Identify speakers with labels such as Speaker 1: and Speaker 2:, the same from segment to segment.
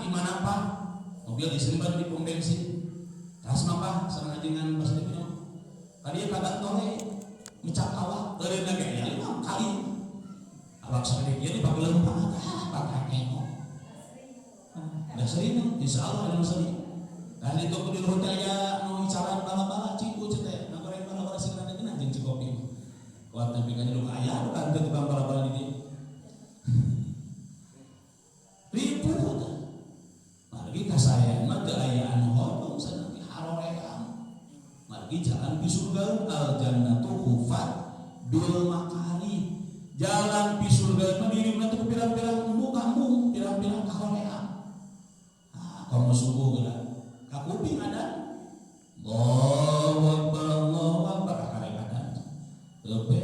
Speaker 1: Di mana, Pak? Mobil disimpan di pom bensin. Tas mah, Pak, sareng ajengan pas di minum. Tadi kabar tole mecak awak, eureun ge aya lima kali. Awak sagede kieu dipake leumpang, ah, pakai kengok. Da sering, insyaallah anu sering. Nah, di toko di luhur teh aya nu icalan bala-bala ciku teh, ngagoreng bala-bala sing rada geunah jeung cikopi mah. Kuat tapi kan nu aya nu kan tukang bala-bala di dieu. Ribu teh. Margi kasayan mah teu aya anu hodong sanang haroream. Margi jalan pi surga, al jannatu hufat bil makari. Jalan pi surga mah diriuna teh pirang-pirang embung kampung, pirang-pirang kahoream. Ah, komo subuh geura. Ka kuping ada Allahu Akbar, Allahu Akbar, karek adan. Leupe.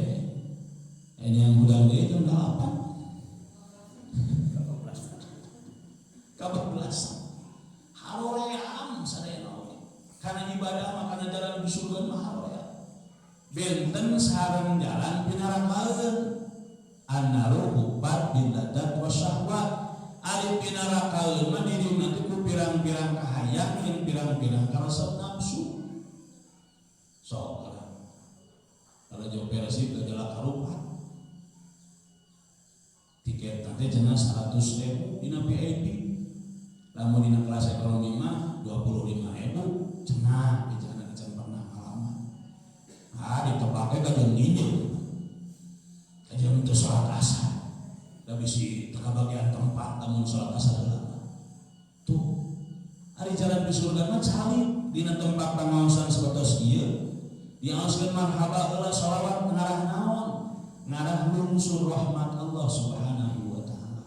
Speaker 1: Ini yang hudang deui jam 8. Kabablasan. Haroream sadayana oge. Karena ibadah mah, kana jalan di surga mah haroream. Benten sareng jalan pinarakaeun. Annaru hubbat bil ladzat wasyahwat. Ari pinarakaeun mah diriuna teh ku pirang-pirang kahayang jeung pirang-pirang karesep nafsu. Sok kalau jauh Persib ke Jalak Harupat. Tiket nanti cenah 100 ribu dina VIP. Lamun dina kelas ekonomi mah 25 ribu cenah, jangan can pernah ngalaman. Ah, ditebaknya kajian nginjem. Kajian untuk sholat asar. Da bisi teu kabagian tempat lamun sholat asar heula. Tuh. Ari jalan di surga mah calik dina tempat pangaosan sapertos ieu. Diaoskeun marhaba heula, sholawat ngarah naon? Ngarah lungsur rahmat Allah Subhanahu wa taala.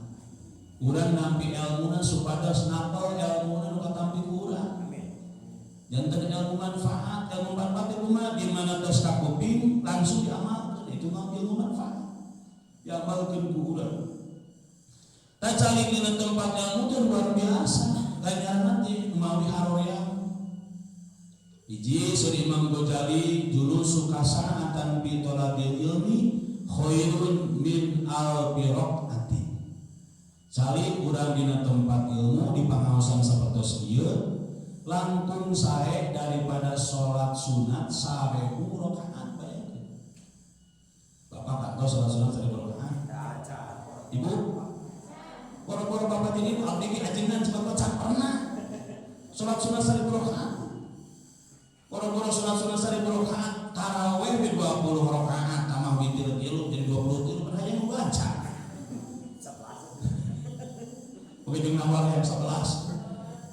Speaker 1: Urang nampi elmuna supados napal elmuna nu katampi ku urang. Janten ilmu manfaat, ilmu manfaat itu mah di mana tos kakuping langsung diamalkan, itu mah ilmu manfaat. Diamalkan ku urang. Tak calik dina tempat ilmu teh luar biasa. Ganjaran teh mawi haroream. Hiji saur Imam Ghazali, julusuka sa'atan fi talabil ilmi khairun min alfi raq'atin. Calik urang dina tempat ilmu di pangaosan sapertos ieu langkung sae daripada sholat sunat 1000 rakaat. Bayangkeun. Bapak kantos sholat sunat 1000 rakaat? Ibu? Boro-boro bapak jadi ibu, abdi ge ajengan sebab can pernah sholat sunat 1000 rakaat. Boro-boro sholat sunat 1000 rakaat, taraweh di 20 rakaat tambah witir tilu jadi 20 tilu, kan hayang baca. Oke, jeung nawar yang 11.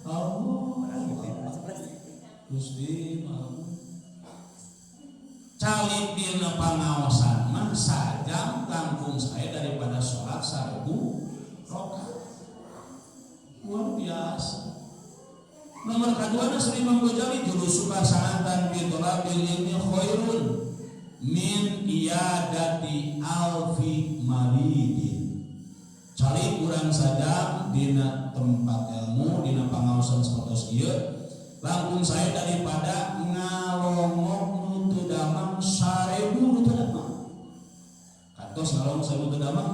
Speaker 1: Allah. Gusti maaf. Calik dina pangaosan mah sajam langkung sae daripada sholat 1000 rakaat. Luar biasa. Nomor kedua, saur Imam Ghazali, julusuka sa'atan bi talabil ilmi khairun min iyadati alfi maridin. Calik urang saja dina tempat ilmu, dina pangaosan sapertos ieu langkung sae daripada ngalongok nu teu damang, 1000 nu teu damang. Kantos ngalongok 1000 teu damang?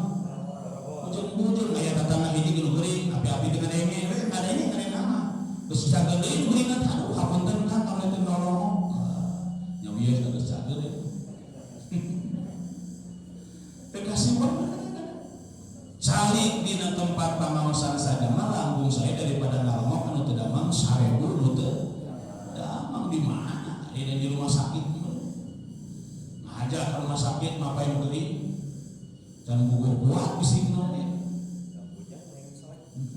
Speaker 1: Ujung-ujung aya tatangga hiji nu geuring, api-api teu ngadenge, we ngadenge ngadenge nama. Geus cager deui nu geuring, aduh, hapunten Kang, kalau teu nolongok. Nya wieu geus cager ya. Teu kasih. Calik dina tempat pangaosan saja mah langkung sae daripada ngalongok anu teu damang, 1000 nu teu damang. Di mana? Ini di rumah sakit. Ngaja ke rumah sakit ngapain geuring? Dan buku kuat bisi oge.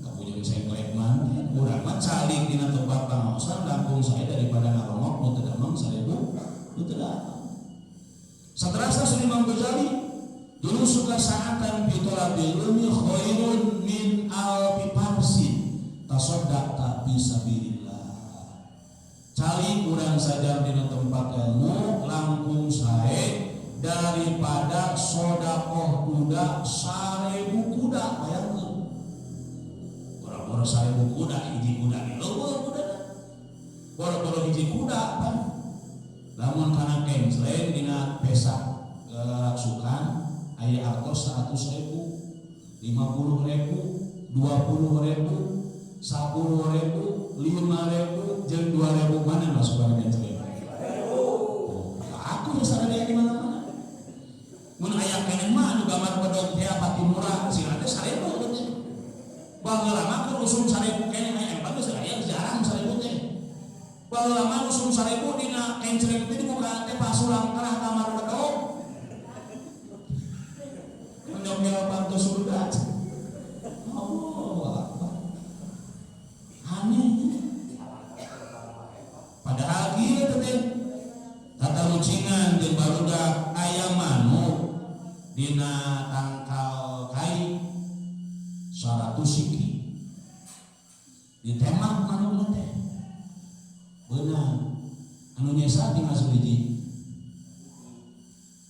Speaker 1: Kabujang sengklek mah. Urang mah calik dina tempat pangaosan langkung sae daripada ngalongok nu teu damang, 1000 nu teu damang. Saterasna saur Imam Ghazali, julusuka sa'atan fi talabil ilmi khairun min alfi farsin tasaddaqta fi sabilillah. Calik urang saja dina tempat ilmu langkung sae daripada sodakoh kuda 1000 kuda. Bayangkeun. Boro-boro 1000 kuda, hiji kuda ge leuweuh kuda. Boro-boro hiji kuda pan. Lamun kana kengsleng dina pesak sukan aya artos 100 ribu, 50 ribu, 20 ribu, 10 10.000, 5.000, jeung 2.000 mana masukan kencreng? Oh, aku geus ada di mana-mana. Mun aya keneh mah anu gambar bedog teh pati murah, sih teh 1.000 teh. Baheula mah keur usum 1.000 keneh aya bagus aya jarang 1.000 teh. Baheula mah usum 1.000 dina kencreng teh dibuka teh pasurang kalah kamar bedog. Nyokil pantu surga. Allah Akbar. Aneh. Padahal kieu teh tata rucingan jeung barudak aya manuk dina tangkal kai 100 siki. Ditembak manukna teh. Beunang. Anu nyesa tinggal sahiji.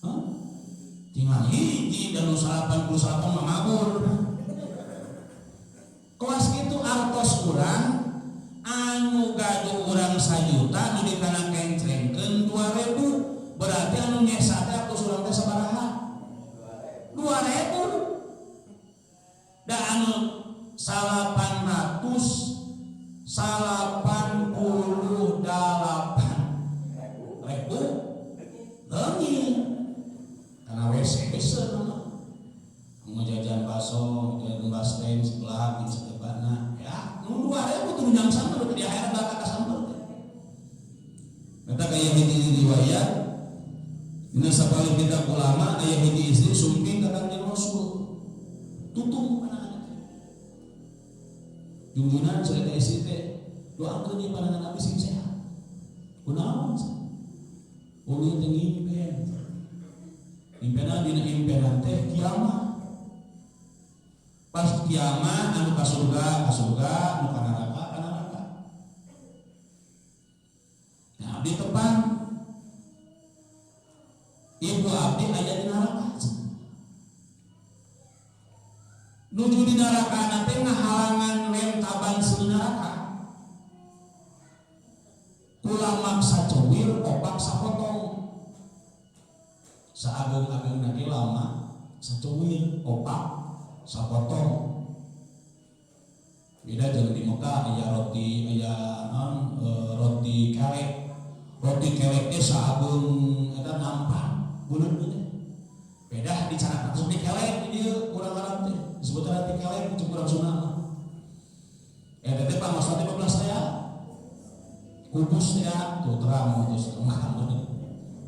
Speaker 1: Hah? Tinggal hiji dan nu 88 mah mabur. Kelas kitu artos urang anu gaduh urang 1 juta nu dikana kencrengkeun 2.000, berarti anu nyesa teh artos urang teh sabaraha? 2.000. Da anu 888.000 leungit karena WC bisa nama mau jajan bakso, jajan basreng sebelah di sebelahna ya nu 2.000 tuh nyang samper di akhirat bakal kasamper teh. Eta kaya hiji riwayat dina sapalih kitab ulama aya hiji istri sumping ka Kanjeng Rasul tutung panangan teh. Jungjunan cerita istri teh doakeun ieu panangan abdi sing sehat. Kunaon? Umi teh ngimpen. Impenan dina impenan teh kiamat. Pas kiamat anu ka surga, ka surga, anu ka neraka, ka neraka. Nah, abdi tepang. Ibu abdi aya di neraka. Nuju di neraka teh ngahalangan lentaban seuneu neraka. Kulamak sacewir, opak sapotong. Saageung-ageungna ge lama sacewir, opak sapotong. Beda jeung di Mekah aya roti aya naon roti kelek. Roti kelek teh saageung eta nampan buleud teh. Beda di cara langsung di kelek di dieu urang Arab teh disebutna roti kelek cek urang Sunda mah. Eta teh pangosna teh 15 real. Kubus teh tuh terang itu setengah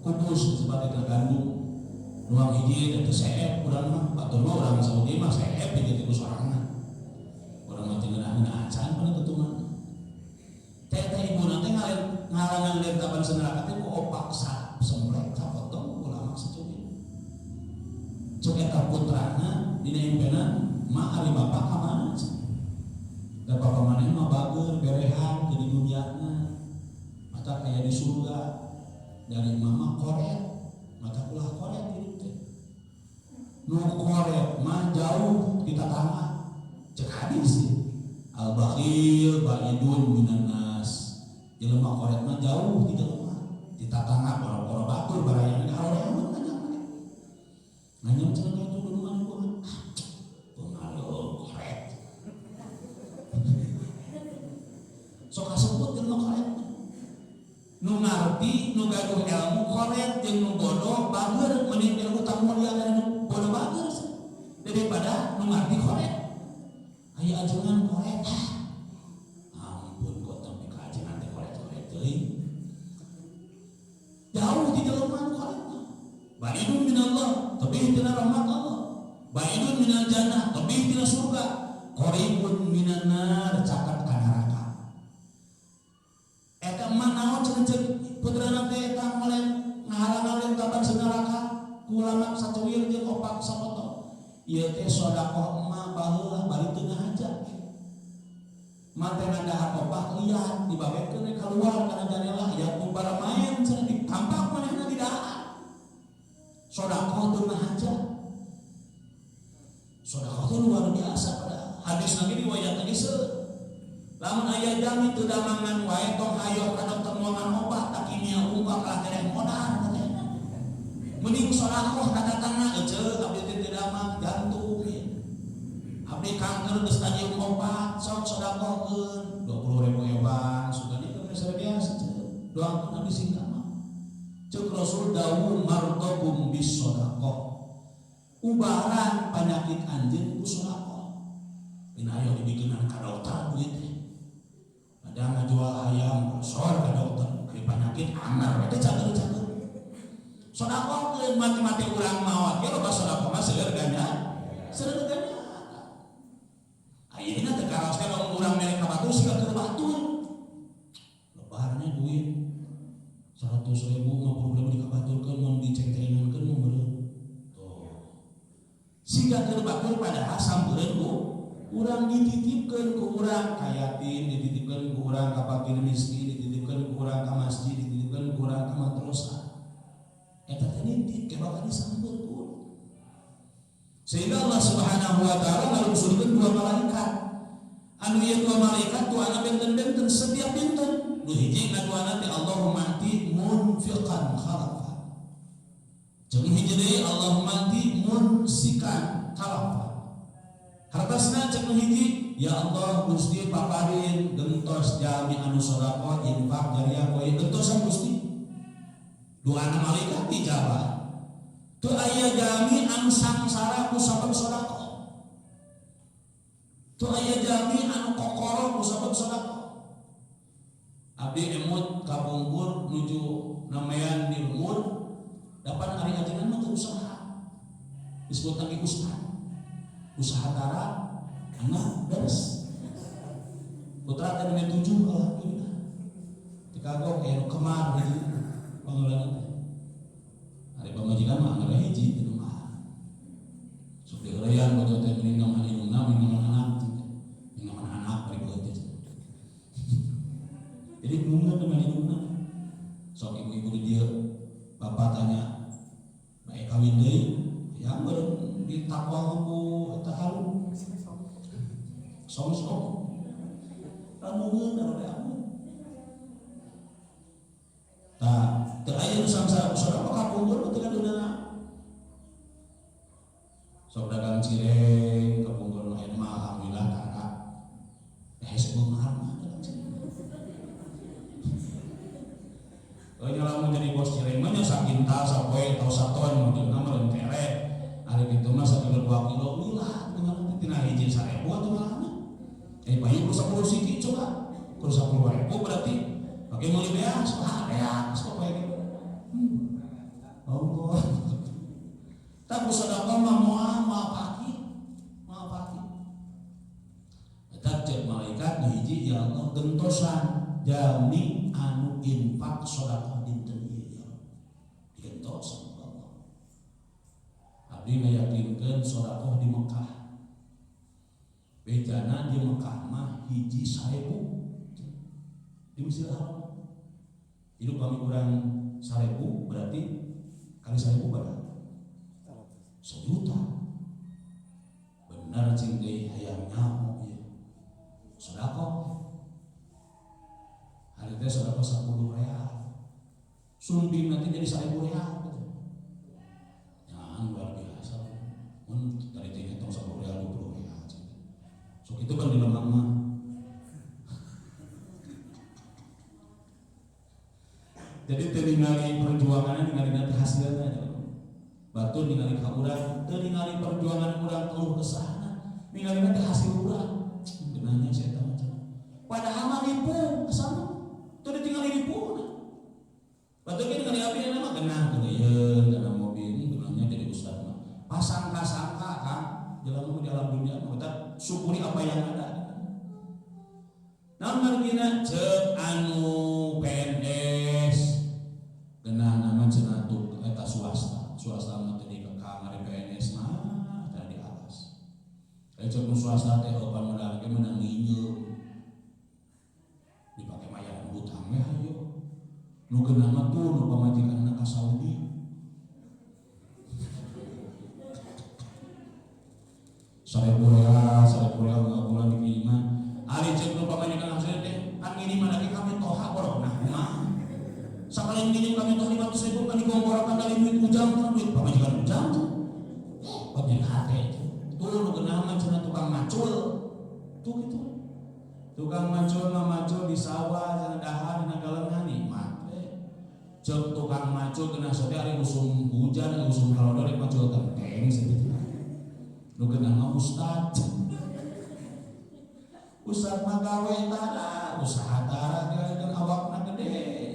Speaker 1: kubus disebut itu gandum. Nuang hiji teh seep urang mah batur mah urang Saudi mah seep hiji teh ku sorangan. Urang mah teu ngeunah acan pada tutuman. Teh teh ibuna teh ngalangan lentaban neraka teh ku opak sa semplek sapotong ulama sacubi. Cek eta putrana dina impenan ma ari bapak ka mana? Da bapak maneh mah bager berehan ke di duniana. Mata kaya di surga. Dari mama koret, mata ulah koret hidup teh. Nu koret mah jauh di tetangga. Cek hadis sih. Al bakhil baidun minan nas. Jelema koret mah jauh di jelema. Di tetangga boro-boro batur barayang haroreaman nganyam maneh. Nganyam cenah ka itu dulu maneh gua. Ah, pengaruh koret. Sok kasebut jelema koret. Nu ngarti, nu gaduh ilmu koret jeung nu bodoh bager mending ilmu utang mulia kana nu bodoh bager daripada nu ngarti koret. Aya ajengan koret. Ampun kok tapi ka ajengan teh koret-koret teuing. Jauh di jelema nu koret mah. Baidun minallah, tebih tina rahmat Allah. Baidun minal jannah, tebih tina surga. Qaribun minan nar, caket ka neraka. Eta mah naon cenah ceuk putrana teh eta ngolen ngahalang-halang taban neraka kulamak sacewir jeung opak sapotong. Ieu teh sedekah emak baheula bari teu ngahaja. Mah teh ngadahar opak liat dibabekeun we kaluar kana janela ya ku bara main cenah ditampak manehna di dahar. Sedekah teu ngahaja. Sedekah teh luar biasa pada hadis lagi riwayat lagi seueur. Lamun aya jami teu damangan wae tong hayoh ka dokter nuangan obat tak kimia unggah kalah tereh modar katanya. Mending sedekah ka tatangga eceu abdi teh teu damang jantung ieu. Abdi kanker geus stadium 4, sok sedekahkeun 20.000 ewan, sugan ieu geus biasa ceuk. Doakeun abdi sing damang. Ceuk Rasul dawu mardokum bis sedekah. Ubaran penyakit anjeun ku sedekah. Dina ayo dibikeunan ka dokter duit teh. Ada ngajual ayam sor ka dokter, ari penyakit anger teh cager-cager. Sedekahkeun mati-mati urang maot ge loba sedekah mah seueur ganya. Seueur ganya. Ayeuna teh karaos teh lamun urang mere ka batur siga keur batur. Lebarnya duit 100.000 50.000 dikabaturkeun mun diceng-cengankeun mah meureun. Tuh. Siga keur batur padahal sampereun ku urang dititipkeun ku urang ka yatim, dititipkeun ku urang ka fakir miskin, dititipkeun ku urang ka masjid, dititipkeun ku urang ka madrasah. Eta teh nitip ke bakal disampeun ku urang. Sehingga Allah Subhanahu wa taala ngalungsurkeun dua malaikat. Anu ieu dua malaikat doana benten-benten setiap dinten. Nu hiji ngadoana teh Allahumma ati munfiqan khalafa. Jeung hiji deui Allahumma ati munsikan khalafa. Hartosna cek nu hiji, ya Allah Gusti paparin gentos jalmi anu sedekah infak jariah koe gentosan Gusti. Doana malaikat dijawab. Teu aya jalmi anu sangsara ku sabab sedekah. Teu aya jalmi anu kokoro ku sabab sedekah. Abdi emut kapungkur nuju namayan di lembur dapat ari ajengan mah teu usaha. Disebut lagi ustad. Usaha tara anak beres. Putra teh nembe 7 alhamdulillah. Teu kagok aya nu kemar hiji pangeulana teh. Ari pamajikan mah anggar hiji teu mah. Sok diheureuyan bojo teh mending namahan indungna mending namahan anak teh. Mending namahan anak bari beut teh. Jadi bunga teman indungna. Sok ibu-ibu di dieu bapak tanya bae kawin deui yang meureun ditakwa ku eta halu. Song-song. Ramungeun arode amun. Tah, teu aya nu sangsara ku sadekah kapungkur mah teu kadeudeunan. Sok dagang cireng kapungkur mah ayeuna mah alhamdulillah tara. Hese beunghar mah dagang cireng. Oh nya lamun jadi bos cireng mah nya sakintal sapoe atau saton modelna mah kere. Ari kitu mah sakilo 2 kilo lila kumaha teh tina hiji 1000 atuh malah. Payu ku 10 siki coba. Ku 10.000 berarti pakai meuli beas, wah beas sok poe gitu. Allah. Tak ku sedekah mah moal moal paki. Moal paki. Eta cek malaikat nu hiji ya Allah gentosan jalmi anu infak sedekah dinten ieu ya Allah. Digentosan ku Allah. Abdi ngayakinkeun sedekah di Mekah. Bejana di Mekah mah hiji 1000 di Masjidil Haram. Hidup kami kurang 1000 berarti kali 1000 berapa? 1 juta. Benar cing deui hayang nyaho ieu. Sedekah. Hari teh sedekah 10 real. Sumping nanti jadi 1000 real gitu. Ya luar biasa. Mun tadi teh ngitung 10 real 20 real cing. Sok itu kan di lemang mah. Jadi teu ningali perjuangannya ningali nanti hasilnya aja. Batur ningali ka urang, teu ningali perjuangan urang keluh kesahna, ningali nanti hasil urang. Genahnya si eta mah cenah. Padahal mah ripuh asalna. Teu ditingali ripuh. Batur ge ningali abdi mah genah geuyeun kana mobil, genahnya jadi ustad mah. Pasangka-sangka Kang, jelema di alam dunia mah kita syukuri apa yang ada. Naon margina ceuk anu PNS genah nama cenah tuh eta swasta. Swasta mah teu dikekang ari PNS mah teu dialas. Aya ceuk nu swasta teh eupan modal ge meunang nginjeum. Dipake mayaran hutang we hayo. Nu geunah mah tuh nu pamajikanna ka Saudi. 1000 real, 1000 real bulan dikiriman. Ari ceuk nu pamajikan hasil teh kan ngiriman lagi kami toha borok nah kumaha. Sakali ngirim kami toha 500.000 kan digomborokan dari duit ujang kan duit pamajikan ujang tuh. Kok jadi hate tuh. Tuh nu geunah mah cenah tukang tukang macul tuh gitu. Tukang macul mah macul di sawah cenah dahar dina galengan nikmat we. Ceuk tukang macul kena sote ari usum hujan usum kalodor rek macul kenteng sakitu. Nu geunah mah ustad. Ustad mah gawe tara, usaha tara kan awakna gede.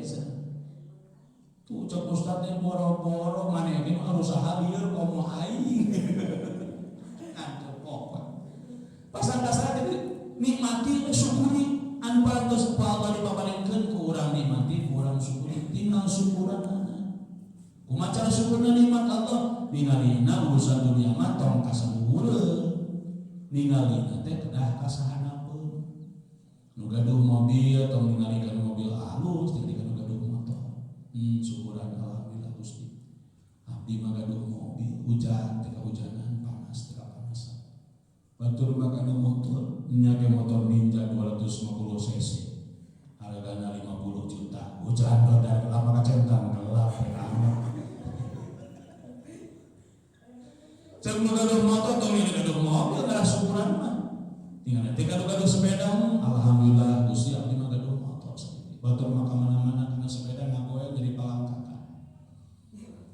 Speaker 1: Tuh cek ustad teh boro-boro maneh ge mah usaha lieur komo aing. Ngantuk pokok. Pasang-pasang jadi nikmati syukuri anu parantos ku Allah dipaparinkeun ku urang nikmati ku urang syukuri tinggal syukuranana. Kumaha cara syukurna nikmat Allah? Ningalina urusan dunia mah tong kasaluhureun. Ningalina teh kedah kasahanapeun. Nu gaduh mobil tong ningali kana mobil alus, ningali kana gaduh motor. Syukuran alhamdulillah Gusti. Abdi mah gaduh mobil, hujan teh kahujanan, panas teh kapanasan. Batur mah kana motor, nya ge motor Ninja 250 cc. Hargana 50 juta. Hujan rodar lama kacentang gelap amat. Cek nu gaduh motor tong ningali gaduh mobil ngarah syukuran mah. Tinggal teh gaduh-gaduh sepeda, alhamdulillah Gusti abdi mah gaduh motor sakitu. Batur mah ka mana-mana kana sepeda ngagoel jadi palangkakan.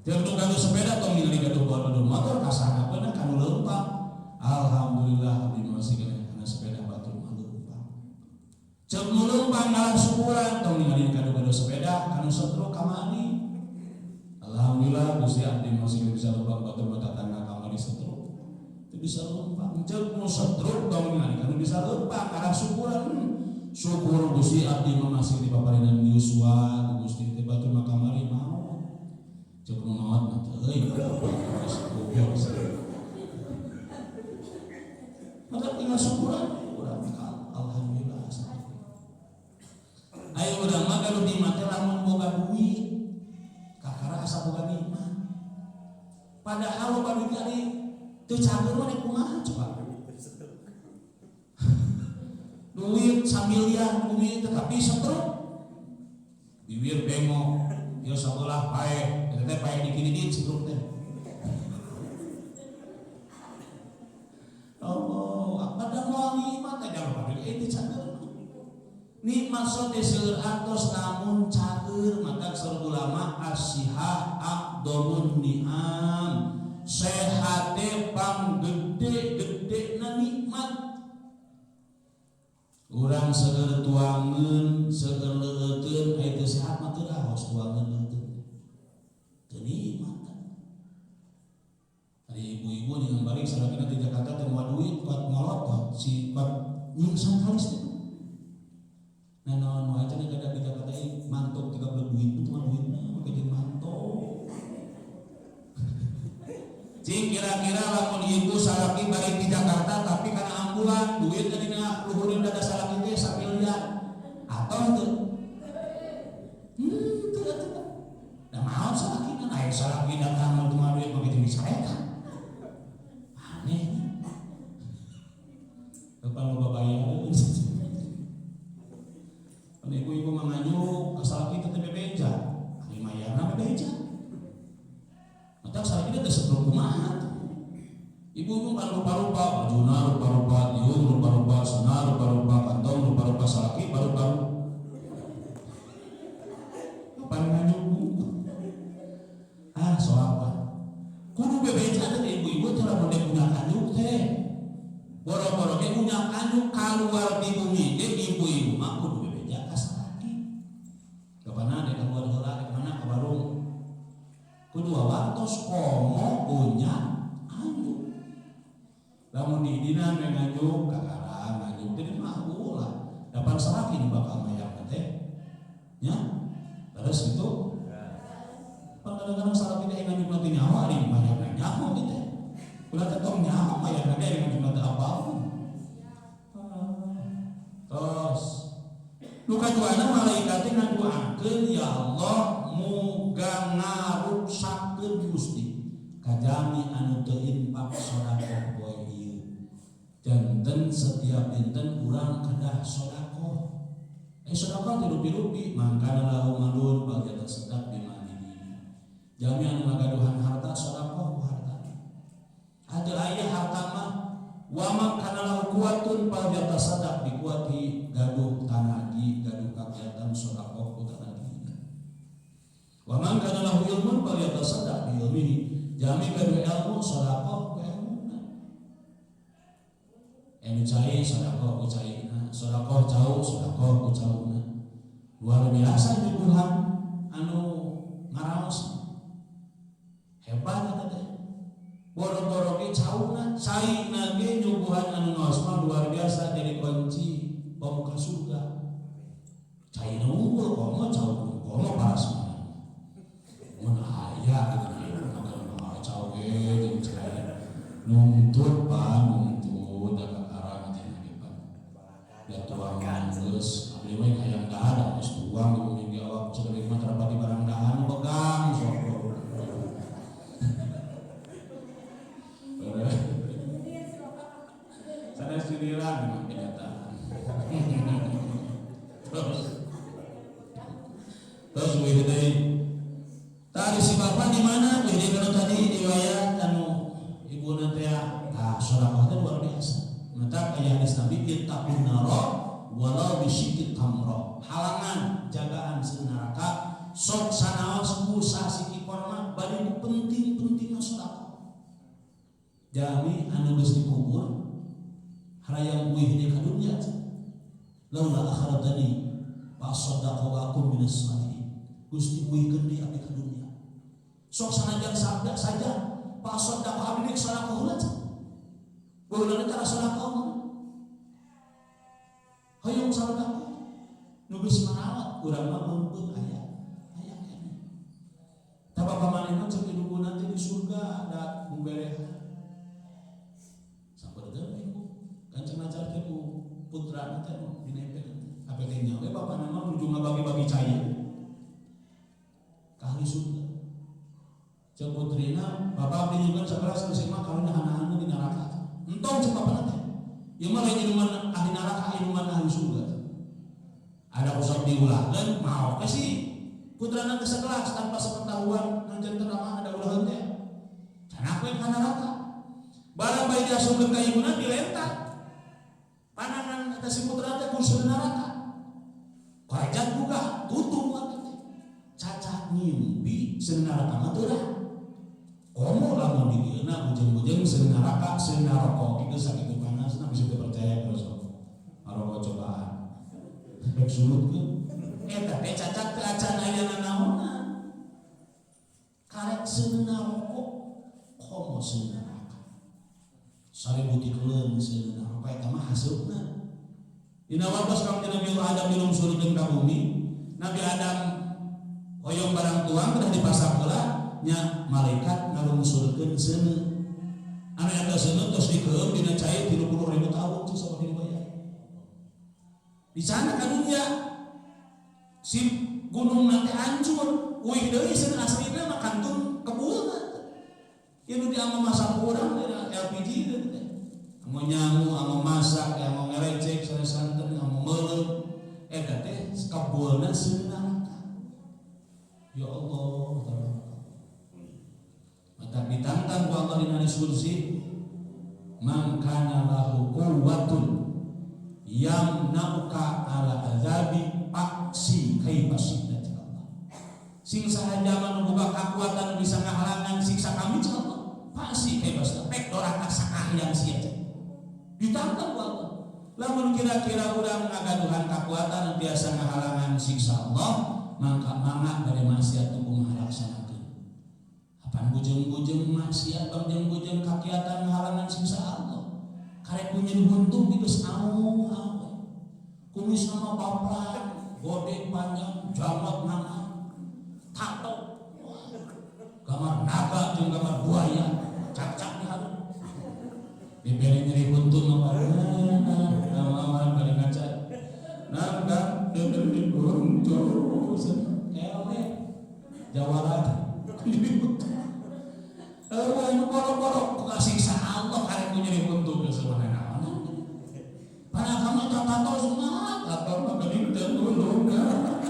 Speaker 1: Tiap nu gaduh sepeda tong ningali gaduh gaduh motor kasanapeuna kanu leumpang. Alhamdulillah abdi mah masih keneh kana sepeda batur mah leumpang. Ceuk nu leumpang ngalah syukuran tong ningali gaduh-gaduh sepeda kanu stroke kamari. Alhamdulillah Gusti abdi masih bisa leumpang batur mah tatangga kamari stroke. Teu bisa leumpang. Ceuk nu stroke tong ningali kanu bisa leumpang ngalah syukuran. Syukur Gusti abdi mah masih dipaparinan yuswa ku Gusti teh batur mah kamari maot. Ceuk nu maot mah teu euy. Geus goblok. Maka tinggal syukuran urang alhamdulillah sakitu. Ayo urang mah gaduh nikmat teh lamun boga duit. Kakara asa boga nikmat. Padahal loba duit ari teu cager mah rek kumaha coba. Duit samiliar bumi tetapi stroke. Bibir bengok, ieu sabelah paeh, eta teh paeh dikididit stroke teh. Allah, pada moal nikmat teh jalur duit teu cager. Nikmat sote seueur atos namun cager maka saur ulama asihah aqdamun ni'am. Sehate panggede-gede na nikmat. Urang seueur tuangeun, seueur leueuteun, aya teu sehat mah teu raos tuangeun leueuteun. Teu nikmat. Ari ibu-ibu dengan balik salakina di Jakarta teu moal duit kuat molotot si kuat nyingsan kalis teh. Nah naon wae cenah kada di Jakarta ieu mantok 30 duit itu mah duitna make jeung mantok. Cing kira-kira lamun ibu salaki balik di Jakarta tapi kana ambulan duit dina luhureun dada salaki teh samiliar atau teu? Teu atuh. Da maot salakina aya salaki datang mah teu duit make jeung disarekan. Aneh. Kapan loba bayareun. Pan ibu-ibu mah nganyuk ka salaki teh bebeja. Ari mayarna bebeja. Mata salaki teh stroke kumaha tuh. Ibu-ibu pan rupa-rupa, bajuna rupa-rupa, tiung rupa-rupa, sena rupa-rupa, kantong rupa-rupa, salaki baru-baru. Kapan nganyuk? Ah, soal apa? Kudu bebeja teh ibu-ibu teh lamun dek punya kanyuk teh. Boro-boro ge punya kanyuk kaluar di bumi ge ibu-ibu mah kudu bebeja ka salaki. Kapana dek kaluar heula dek mana ka warung. Kudu wawartos komo punya anjuk. Lamun di dina we nganjuk kakara nganjuk teh mah ulah. Dapan salaki nu bakal mayar teh. Nya? Terus itu pan kadang-kadang salaki teh nganjuk teh nyaho ari mayarna nyaho kitu. Ulah teh tong nyaho mayarna ge ari nganjuk teh apal. Terus nu kaduana malaikat teh ngaduakeun ya Allah muga ngaruksakeun Gusti kajami anu teu infak sedekah poe ieu. Janten setiap dinten urang kedah sedekah. Sedekah teh rupi-rupi mangkana lahu malun bal yatasaddaq bimalihi. Jami anu ngagaduhan harta sedekah ku harta. Atuh aya harta mah Wa man kana lahu quwwatun fal yatasaddaq bi quwwati, gaduh tanagi gaduh kagiatan sedekah ku tanagi. Wa man kana lahu ilmun fal yatasaddaq bi ilmihi, jalmi gaduh ilmu sedekah ku ilmuna. Anu cai sedekah ku caina, sedekah cau sedekah ku cauna. Luar biasa nyuguhan anu ngaraos hebat eta teh. Boro-boro ge cauna, caina ge nyuguhan anu ngaos mah luar biasa jadi kunci pembuka surga. Caina unggul komo cau komo parasmanan. Mun aya kitu mah cau ge jeung cai. Nuntut pan nuntut da kakarang cenah ge pan. Da tuang geus abdi we hayang dahar geus tuang di bumi ge awak sagede mah terapati barang dahar nu begang sok. Sanes siniran memang kenyataan. Terus wih deui. Tadi si bapak di mana? Wih deui kana tadi riwayat anu ibuna teh tah sedekah teh luar biasa. Mata aya hadis Nabi ittaqun nara walau bisyikit tamra. Halangan jagaan neraka sok sanaos ku sasiki korma bari ku penting-pentingna sedekah. Jami anu geus dikubur harayang uih di ka dunya laula akhrajtani fa saddaqa wa akum minas salihin. Gusti uihkeun deui abdi ka dunya. Sok sanajan sabda saja fa saddaqa abdi deuk sadaqah heula. Baheulana cara sadaqah hoyong sadaqah nu geus marawat urang mah meungpeung aya aya keneh. Tah bapa manehna ceuk hidupna teh di surga da mumberehan. Saperteuing kan cenah ajar teh ku putrana teh nu dinempel teh. Apa teh nya we bapana mah nuju ngabagi-bagi cai ka ahli surga. Ceuk putrina bapa abdi juga sakelas geus mah karunya hana-hana di neraka. Entong ceuk bapana teh. Ieu mah lain inuman ahli neraka, inuman ahli surga. Ada usap diulahkeun maok we si putrana teh sakelas tanpa sepengetahuan nanjeun teh mah ada ulaheun teh. Cenah we ka neraka. Barang bae diasupkeun ka ibuna dilentak. Panangan eta si putra teh kursi neraka. Korejat buka, tutup mata teh. Cacah ngimpi seuneu neraka mah teu lah. Komo lamun di dieuna bujeng-bujeng seuneu neraka, seuneu rokok kitu sakitu panasna bisa teu percaya terus sok. Ngarokok cobaan. Rek sulutkeun. Eta teh cacah teu acan aya nanaonan. Karek seuneu rokok komo seuneu neraka. 1000 tikeleun seuneu rokok eta mah haseupna. Dina waktos Kangjeng Nabi Adam dilungsurkeun ka bumi, Nabi Adam hoyong barang tuang teh dipasak heula nya malaikat ngalungsurkeun seuneu. Anu eta seuneu tos dikeum dina cai 30.000 tahun cek saperti riwayat. Di sana ka dunya si gunung nanti hancur, uih deui seuneu aslina mah kantun kebulna. Ieu nu dianggo masak urang dina LPG teh teh. Anggo nyangu, anggo masak, anggo ngerecek, sanes santen, anggo meuleum. Eta teh kebulna seuneu neraka. Ya Allah, tabaraka. Maka ditantang ku Allah dina hadis qudsi, man kana lahu quwwatun yamna'uka ala azabi fa'si kaifa syi'ta Allah. Sing saha jalma nu boga kakuatan nu bisa ngahalangan siksa kami cek Allah. Fa'si kaifa syi'ta, pek doraka sakahayang sia cek. Ditantang ku Allah. Lamun kira-kira urang ngagaduhan kakuatan nu biasa ngahalangan siksa Allah, maka mangga bade maksiat nu kumaha laksanakeun. Apan bujeng-bujeng maksiat, bujeng-bujeng kakiatan ngahalangan siksa Allah. Karek ku nyeri huntu geus au-au. Kumis nama baplak, gode panjang, janggot mana, tato, gambar naga jeung gambar buaya, cak-cak di hareup. Diberi nyeri huntu mah nama bari ngaca. Naga nyeri huntu, eleh, jawara nyeri huntu. Eueuh nu borok-borok kasiksa Allah karek ku nyeri huntu geus naon. Padahal kamu tato semua, tato mah geuning teu nulungan.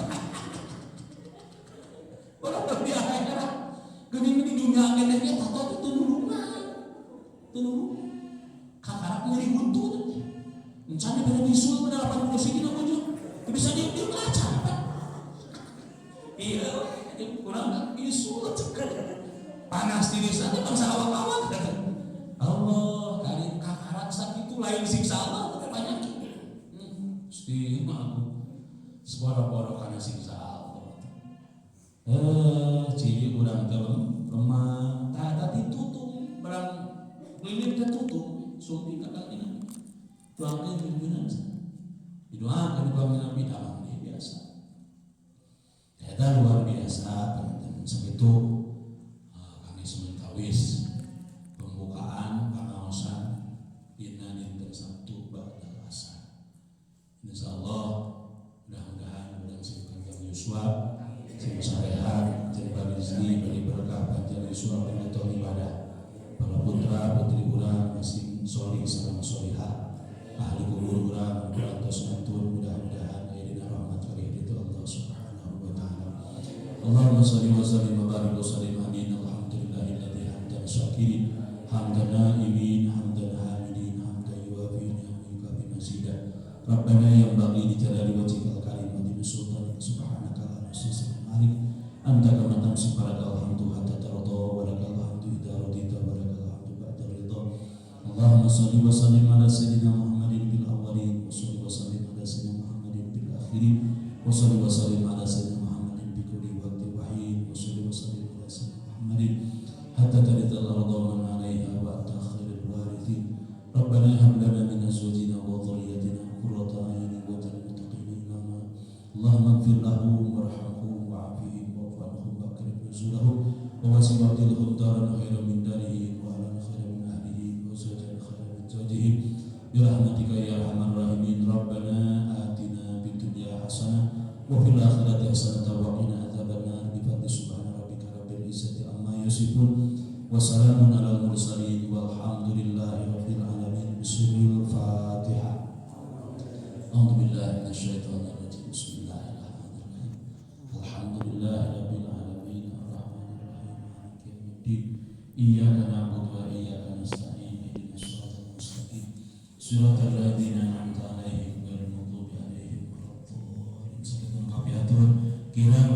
Speaker 1: Borok di akhirat. Geuning di dunia keneh ge tato teh teu nulungan. Teu nulungan. Kakarak bisul, panas tiris nanti bangsa awak-awak. Allah kali kakarak sakitu lain siksa Allah, tapi penyakit. Gusti mah aku seboro-boro karena siksa Allah. Ciri urang teh lemah, tah tadi tutung, barang lilin teh tutung, sumping ka Kangjeng Nabi. Doakeun pimpinan. Didoakeun ku Kangjeng Nabi, damang deui biasa. Eta luar biasa, teman-teman. Segitu kami sementawis pembukaan pengaosan dina dinten Sabtu ba'dal asar. Insyaallah mudah-mudahan urang sing panjang yuswa, sing sarehat, sing rezeki, beri berkah, panjang yuswa, beri ibadah. Para putra putri urang masing solih sareng solihah, ahli kubur urang atos mantun, mudah-mudahan aya dina rahmat kalih itu Allah Subhanahu wa taala. Allahumma shalli wa sallim wa barik wa sallim, amin. Alhamdulillahilladzi hamdan syakirin, hamdan naimin, hamdan hamidin, hamdan yuwafi ni'amahu yukafi mazidah. Rabbana yanbaghi li jalali wajhikal karim wa li sultanik, subhanaka la nuhsi sanaan 'alaik, anta kama tamsi, falakal hamdu hatta tarda wa lakal hamdu idza radita wa lakal hamdu ba'da ridha. Allahumma shalli wa sallim ala sayyidina Muhammadin fil awwalin, wa shalli wa sallim ala sayyidina Muhammadin fil akhirin, wa shalli wa sallim ala sayyidina Muhammadin bi kulli waqtin wa hin, wa shalli wa sallim ala sayyidina Muhammadin hatta tarithal arda wa man 'alaiha wa anta khairul warithin. Rabbana hab lana min azwajina wa dhurriyyatina qurrata a'yunin waj'alna lil muttaqina imama. Allahumma ighfir lahum warhamhum wa'afihim wa'fu anhum wa akrim nuzulahum wa wasi' wabdilhum daran khairan min darihim wa ahlan khairan min ahlihim wa zawjan khairan min zawjihim birahmatika ya arhamar rahimin. Rabbana atina fid dunya hasanah wa fil akhirati hasanah wa qina adzabannar. Bi fadli subhana rabbika rabbil izzati amma yasifun wa salamun alal mursalin walhamdulillahi rabbil alamin. Bismillahil Fatihah. A'udzu billahi minasyaitonir rajim. Bismillahirrahmanirrahim. Alhamdulillahi rabbil alamin, arrahmanir rahim, maliki yaumiddin. Iyyaka na'budu wa iyyaka nasta'in. Ihdinas siratal mustaqim. Siratal ladzina an'amta 'alaihim ghairil maghdubi 'alaihim waladdallin. Sakitu kapihatur. Kirang.